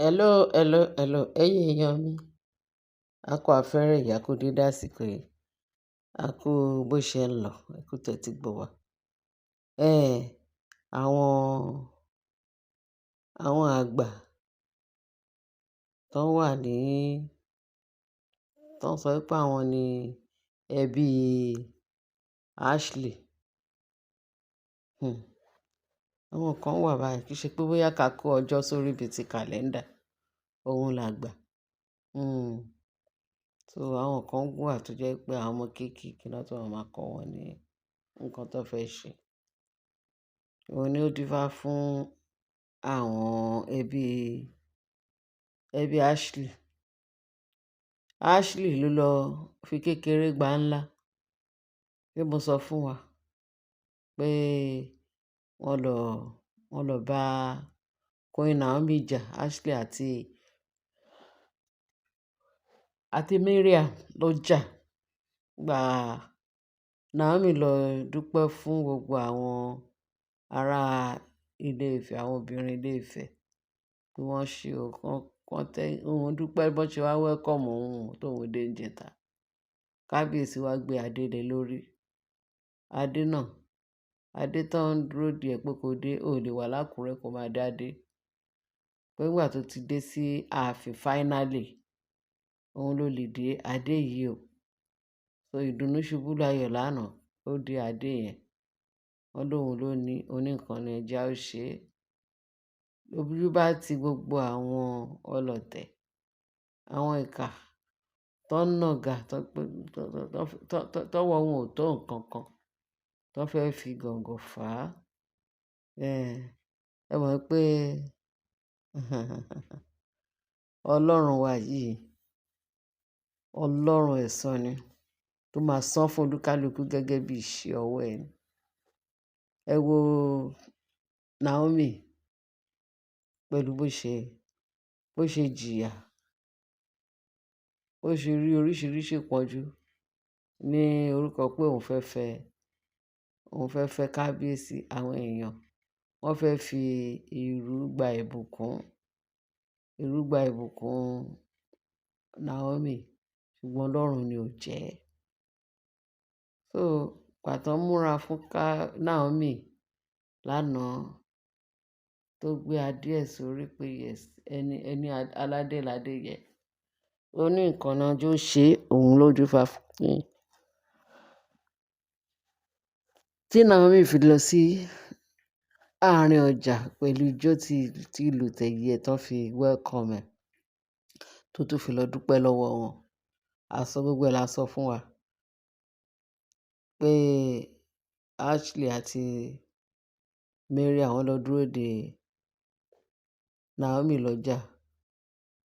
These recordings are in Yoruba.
Hello, hello, hello. Ẹ̀yin èèyàn mi, a kú afẹ́rẹ́ yìí, a kú dédé àsìkò yìí, a kú bó ṣe ń lọ, ẹ kú tẹ́tí gbọ́ wa. Ẹ̀, àwọn àgbà tó wà ní, tó ń sọ wípé àwọn ni ẹbí Ashley. Àwọn kan wà báyìí kì í ṣe pé bóyá ká kó ọjọ́ sórí bíi ti kàlẹ́ńdà, òun làgbà. Hmm. So àwọn kan wà tó jẹ́ pé àwọn ọmọ kéékèèké náà tó máa kọ́ wọn ní nǹkan tó fẹ́ ṣe. Òun ni ó dífá fún àwọn ẹbí Ashley. Ashley ló lọ fi kékeré gba ńlá. Bí mo sọ fún wa pé wọ́n lọ, wọ́n lọ bá Queen Naomi jà, Ashley àti Mariam ló jà. Gba Naomi lọ dúpẹ́ fún gbogbo àwọn ará ilé Ifẹ̀, àwọn obìnrin ilé Ifẹ̀ pé wọ́n ṣe o, kán tẹ́, òun dúpẹ́ bó ṣe wá welcome òun tóun dé níjẹta. Kábíyèsí wá gbé adé lé lórí. Adé náà, adé tó ń dúró dè ẹ́ pé kó dé, ò lè wà lákùrẹ́ kó máa dá dé. Pé nígbà tó ti dé sí ààfin finally, òun ló lè dé adé yìí o. So ìdùnnú ṣubú láyọ̀ lánàá, ó dé adé yẹn. Wọ́n lóun ló ní oníkan ní ẹja ó ṣe é. Ojú bá ti gbogbo àwọn ọlọ̀tẹ̀, àwọn ìkà tó ń nàga, tọ́wọ́ wọn ò tó nǹkan kan, tó fẹ́ fi gọ̀ǹgọ̀ fà á. Ẹ mọ̀ pé Ọlọ́run wa yìí, Ọlọ́run ẹ̀san ni, tó máa san fún olúkálùkù gẹ́gẹ́ bí iṣẹ́ ọwọ́ ẹ̀ ni. Ẹ wo Naomi pẹ̀lú bó ṣe jìyà, bó ṣe rí oríṣiríṣi ìpọ́njú ní orúkọ pé òun fẹ́ fẹ́ kábíyèsí àwọn èèyàn. Wọ́n fẹ́ fi ìrú gba ìbùkún, ìrú gba ìbùkún Naomi, ṣùgbọ́n Ọlọ́run ni ò jẹ́. So ìgbà tó ń múra fún Naomi lánàá tó gbé adé ẹ̀ sórí pé yes, ẹni aládé ládé yẹ. Ó ní nǹkan náà jó ṣe, òun ló dífá fún. Tí Naomi fi lọ sí àárín ọjà pẹ̀lú ijó tí ìlú tẹ̀yẹ tó fi welcome ẹ̀, tó tún fi lọ dúpẹ́ lọ́wọ́ wọn. A sọ gbogbo ẹ̀ la sọ fún wa pé Ashley àti Mariam wọ́n lọ dúró de Naomi lọ́jà.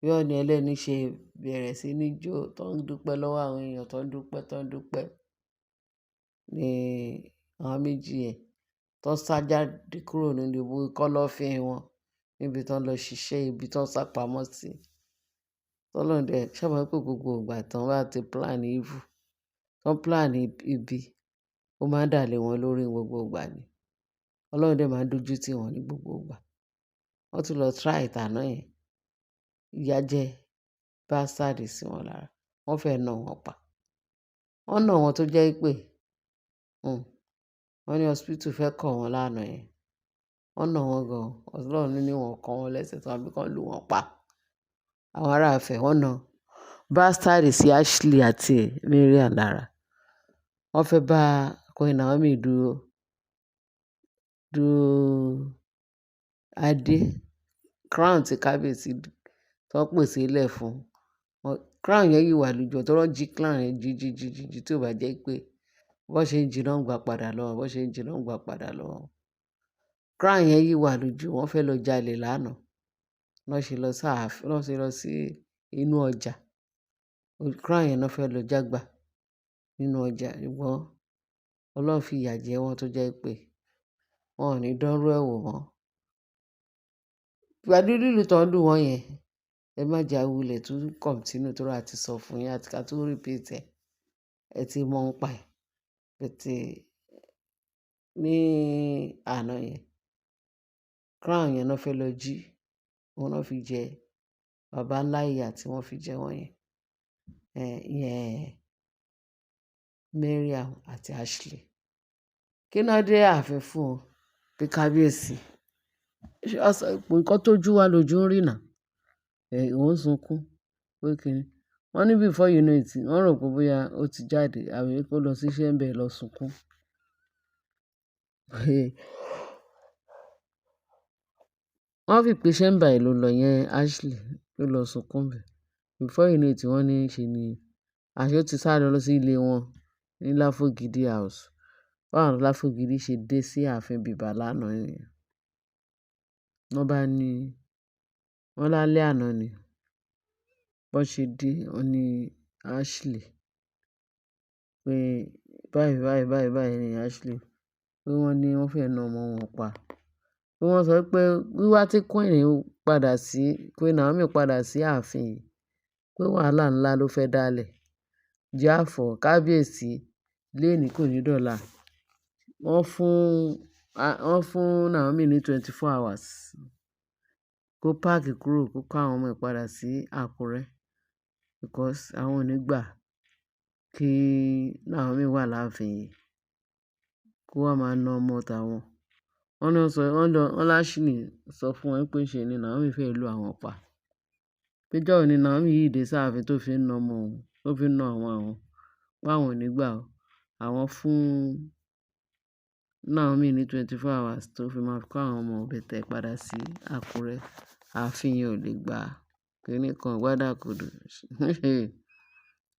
Bí ọ̀ọ̀ni ẹlẹ́ni ṣe bẹ̀rẹ̀ sí ní jó tó ń dúpẹ́ lọ́wọ́ àwọn èèyàn tó ń dúpẹ́, tó ń dúpẹ́ ní àwọn méjì yẹn tó sá jáde kúrò nínú ibú kọ́lọ́fín wọn níbi tó ń lọ ṣiṣẹ́, ibi tó ń sá pamọ́ sí. T'Ọlọ́run dẹ̀, ṣé o mọ̀ pé gbogbo ìgbà tí wọ́n bá ti plan evil, tó ń plan ibi, ó máa ń dà lé wọn lórí gbogbo ìgbà ni. Ọlọ́run dẹ̀ máa ń dojú tí wọn ní gbogbo ìgbà. Wọ́n tún lọ try ìtànná yẹn. Ìyà jẹ bastard sí wọn lára. Wọ́n fẹ́ na wọ́n pa. Wọ́n na wọ́n tó jẹ́ pé, wọ́n ní hospital fẹ́ kọ̀ wọ́n lánàá yẹn. Wọ́n na wọ́n gan. Ọlọ́run ní wọ́n kọ wọ́n lẹ́sẹ̀ tàbí kí wọ́n lù wọ́n pa. Àwọn ará Ifẹ̀ wọ́n na bastard sí Ashley àti Mariam lára. Wọ́n fẹ́ bá Queen Naomi du adé, crown tí kábíyèsí tó pèsè sílẹ̀ fún. Crown yẹn yìí wà lójú ọ̀ tó jí crown yẹn jí, jí, jí, jí, jí tí ò bá jẹ́ pé bó ṣe ń jí náà ń gbà padà lọ́wọ́, bó ṣe ń jí náà ń gbà padà lọ́wọ́. Crown yẹn yìí wà lójú, wọ́n fẹ́ lọ jalè lánàá. Wọ́n ṣe lọ sáàfin, wọ́n ṣe lọ sí inú ọjà. Crown yẹn náà fẹ́ lọ jágbà nínú ọjà. Ṣùgbọ́n Ọlọ́run fi ìyà jẹ wọ́n tó jẹ́ pé wọ́n ò ní dánrú ẹ̀ wò mọ́. Pẹ̀lú lílù tó ń lù wọ́n yẹn, ẹ má jẹ awulẹ̀ tún continue torí a ti sọ fún yín àti ká tún repeat ẹ̀. Ẹ ti mọ̀ ń pa ẹ̀. But ní àná yẹn, crown yẹn náà fẹ́ lọ jí, òun náà fi jẹ Bàbá ńlá ìyà tí wọ́n fi jẹ wọ́n yẹn. Ìyẹn Mariam àti Ashley. Kí ná dé ààfin fún ọ pé kábíyèsí? Nǹkan tó jú wa lójú ń rí now. Òun ń sunkún pé kíni. Wọ́n ní before you know it, wọ́n rò pé bóyá ó ti jáde àbí kó lọ sí chamber lọ sunkún. Wọ́n fi pé chamber ẹ̀ ló lọ yẹn, Ashley ló lọ sunkún bẹ̀. Before you know it, wọ́n ní ṣe ni àṣé ó ti sáré lọ sí ilé wọn ní Láfogidi house. Báwọn Láfogidi ṣe dé sí ààfin bíbà lánàá nìyẹn. Wọ́n bá ní, wọ́n lálẹ́ àná ni. Bọ́n ṣe dé, wọ́n ní Ashley pé báyìí, báyìí, báyìí, báyìí ni Ashley. Pé wọ́n ní wọ́n fẹ́ na ọmọ wọn pa. Pé wọ́n sọ pé wíwá tí Queen padà sí, Queen Naomi padà sí ààfin, pé wàhálà ńlá ló fẹ́ dá lẹ̀. Therefore, kábíyèsí léèní kò ní dọ̀la. Wọ́n fún Naomi ní 24 hours kó pack kúrò, kó kó àwọn ọmọ ẹ̀ padà sí Àkúrẹ́ because àwọn ò ní gbà kí Naomi wà láàfin yìí kó wá máa na ọmọ tàwọn. Wọ́n ní wọ́n sọ, wọ́n lọ, wọ́n Ashley sọ fún wọn pé ṣe ni Naomi fẹ́ lu àwọn pa. Pé ọjọ́ wo ni Naomi yìí dé sáàfin tó fi ń na ọmọ òun, tó fi ń na àwọn àwọn. Pé àwọn ò ní gbà o. Àwọn fún Naomi ní 24 hours tó fi máa kó àwọn ọmọ bẹ̀tẹ̀ padà sí Àkúrẹ́. Ààfin yẹn ò lè gbà kíní kan gbádàkodò.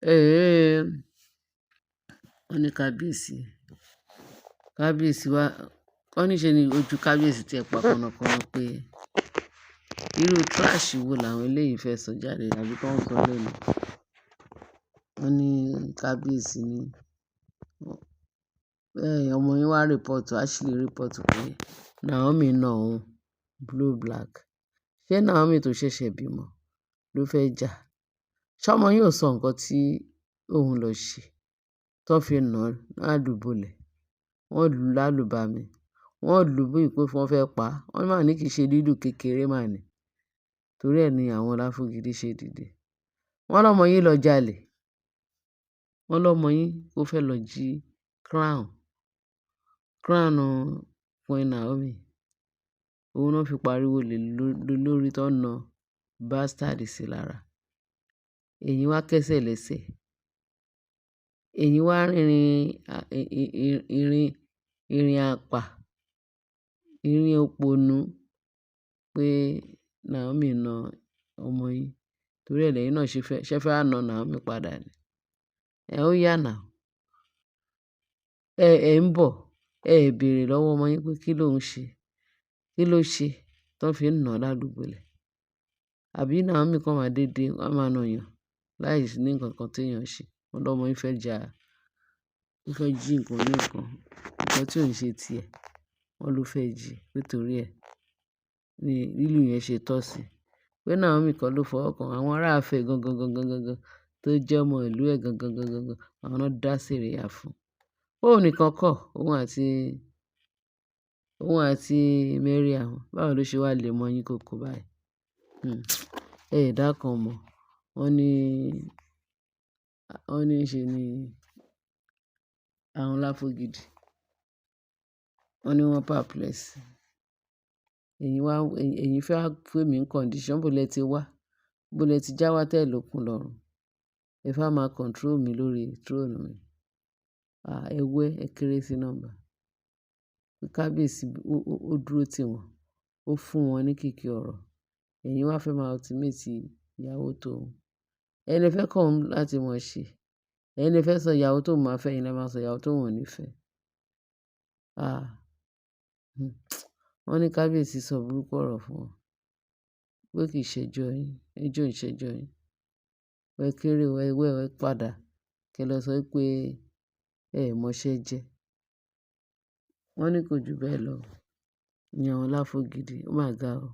Ee, wọ́n ní kábíyèsí, kábíyèsí wá, wọ́n ní ṣe ni ojú kábíyèsí tí ẹ pa kànnàkànnà pé irú trash wo làwọn eléyìí fẹ́ sọ jáde àbí kí wọ́n sọ lẹ́nu. Wọ́n ní kábíyèsí ní, ọmọ yín wá report, Ashley report pé Naomi na òun blue black. Ṣé Naomi tó ṣẹ̀ṣẹ̀ bímọ ló fẹ́ jà? Ṣé ọmọ yín ò sọ nǹkan tí òun lọ ṣe tó fi nà án lálùbọ́lẹ̀? Wọ́n lù ú lálùbami. Wọ́n lù ú bí i pé wọ́n fẹ́ pa á. Wọ́n máa ní kì í ṣe lílù kékeré mà ní. Torí ẹ ní àwọn Láfogidi ṣe dìde. Wọ́n lọ́mọ yín lọ jalè. Wọ́n lọ́mọ yín ó fẹ́ lọ jí crown, crown Queen Naomi. Òun náà fi pariwo lè lórí tó ń na bastard sí lára. Èyí wá kẹ́sẹ̀ lẹ́sẹ̀. Èyí wá rìnrìn ìrìn, ìrìn àpá, ìrìn òpònú pé Naomi na ọmọ yín. Torí ẹ lẹ́yìn náà ṣe fẹ́ wá na Naomi padà ni. Ẹ ó yá now. Ẹ ń bọ̀, ẹ béèrè lọ́wọ́ ọmọ yín pé kí ló ń ṣe, kí ló ṣe tó fi ń nà lálùbọ́lẹ̀. Àbí Naomi kan máa dédé, wọ́n máa na èèyàn láìsí ní nǹkan kan tí èèyàn ṣe. Wọ́n lọ́mọ yín fẹ́ jà, ó fẹ́ jí nǹkan ní nǹkan, nǹkan tí ò ń ṣe ti ẹ̀, wọ́n ló fẹ́ jí. Nítorí ẹ ní lílù yẹn ṣe tọ́ sí. Pé Naomi kan ló fọwọ́ kan àwọn ará Ifẹ̀ gangan, gangan, gangan tó jẹ́ ọmọ ìlú ẹ̀ gangan, gangan, gangan. Àwọn náà dá sẹ̀ríà fún. Òun nìkan kọ́, òun àti Mariam. Báwo ló ṣe wá lè mọ yín kókó báyìí? Ẹ dá kan mọ̀. Wọ́n ní ṣe ni àwọn Láfogidi. Wọ́n ní wọ́n perplex. Ẹ̀yin wá, ẹ̀yin fẹ́ fún mi ní condition, bó lẹ ti wá, bó lẹ ti já wá tẹ̀ lókun lọ́rùn. Ẹ fẹ́ máa control mi lórí throne mi. Ah, ẹ wẹ́, ẹ kéré sí nọ́mbà. Pé kábíyèsí ó dúró tì wọ́n, ó fún wọn ní kìkì ọ̀rọ̀. Ẹ̀yin wá fẹ́ máa ultimate ìyàwó tó òun. Ẹ̀yin lẹ fẹ́ kọ́ òun láti mọ̀ ṣe. Ẹ̀yin lẹ fẹ́ sọ ìyàwó tó máa fẹ́, ẹ̀yin lẹ máa sọ ìyàwó tó òun ò ní fẹ́. Ah, Wọ́n ní kábíyèsí sọ burúkú ọ̀rọ̀ fún wọn. Pé kì í ṣe ẹjọ́ yín, ẹjọ́ ò ń ṣe ẹjọ́ yín. Ẹ kéré o, ẹ wẹ́, ẹ padà. Kí ẹ lọ sọ pé ẹ mọ iṣẹ́ jẹ́. Wọ́n ní kò ju bẹ́ẹ̀ lọ. Ìyẹn àwọn Láfogidi, ó máa ga o.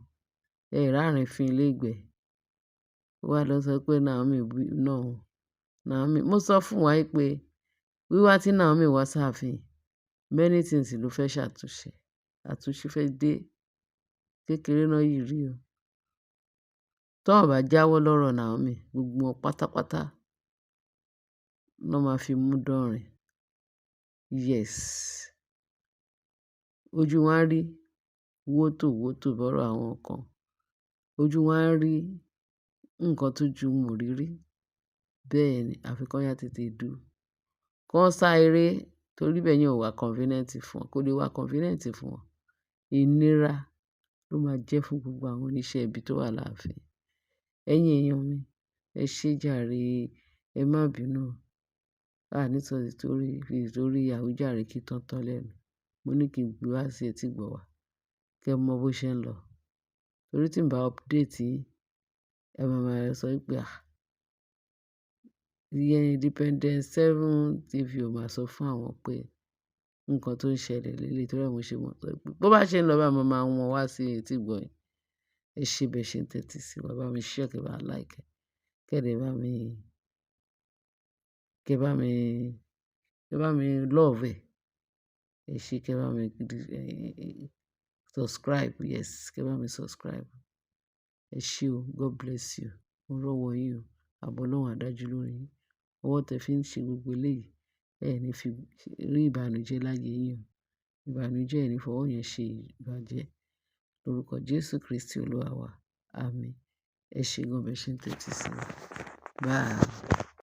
Ẹ rí àrífín ilé ìgbẹ́. Ó wá lọ sọ pé Naomi náà òun. Naomi, mo sọ fún wa pé wíwá tí Naomi wá sáàfin, many things ló fẹ́ ṣàtúnṣe. Àtúnṣe fẹ́ dé. Kékeré náà yìí rí o. Tí wọ́n ò bá jáwọ́ lọ́rọ̀ Naomi, gbogbo wọn pátápátá ló máa fi mú dánrin. Yes. Ojú wọn á rí wótò wótò bọ́rọ̀ àwọn kan. Ojú wọn á rí nǹkan tó ju wọn ò rí rí. Bẹ́ẹ̀ ni, àfi kán yá tètè dù. Kán sá eré torí bẹ́ẹ̀ yẹn ò wà convenient fún wọn, kò lè wà convenient fún wọn. Ìnira ló máa jẹ́ fún gbogbo àwọn oníṣẹ́ ibi tó wà láàfin. Ẹ̀yin èèyàn mi, ẹ ṣé jàre, ẹ má bínú. A ní sọ ìtorí, ìtorí àwíjàre kí tán tán lẹ́nu. Mo ní kí n gbé wá sí etí ìgbọ́ wa, kí ẹ mọ bó ṣe ń lọ. Torí tí ń bá update yín, ẹ máa máa sọ wípé, "À, ìyẹn Independence 7 TV ò máa sọ fún àwọn pé nǹkan tó ń ṣẹlẹ̀ lélẹ̀." Torí ẹ mo ṣe mọ̀ pé bó bá ṣe ń lọ bá, mo máa wọn wá sí etí ìgbọ́ yín. Ẹ ṣé bẹ́ẹ̀ ṣe ń tẹ́tí sí wa, bá mi share, kí ẹ bá like, kí ẹ dẹ̀ bá mi, kí ẹ bá mi, kí ẹ bá mi love ẹ. Ẹ ṣé kí ẹ bá mi subscribe. Yes, kí ẹ bá mi subscribe. Ẹ ṣé o. God bless you. Mo rọ́wọ́ yín o. Àbọ̀ Ọlọ́run á dájú lórí yín. Ọwọ́ tẹ fi ń ṣe gbogbo eléyìí, ẹ ní fi rí ìbànújẹ́ láyé yín o. Ìbànújẹ́ ẹ ní fọwọ́ yẹn ṣe ìbàjẹ́. Lórúkọ Jésù Kristi Olúwa wa. Àmín. Ẹ ṣé gan bẹ́ẹ̀ ṣe ń tẹ́tí sí wa. Bye.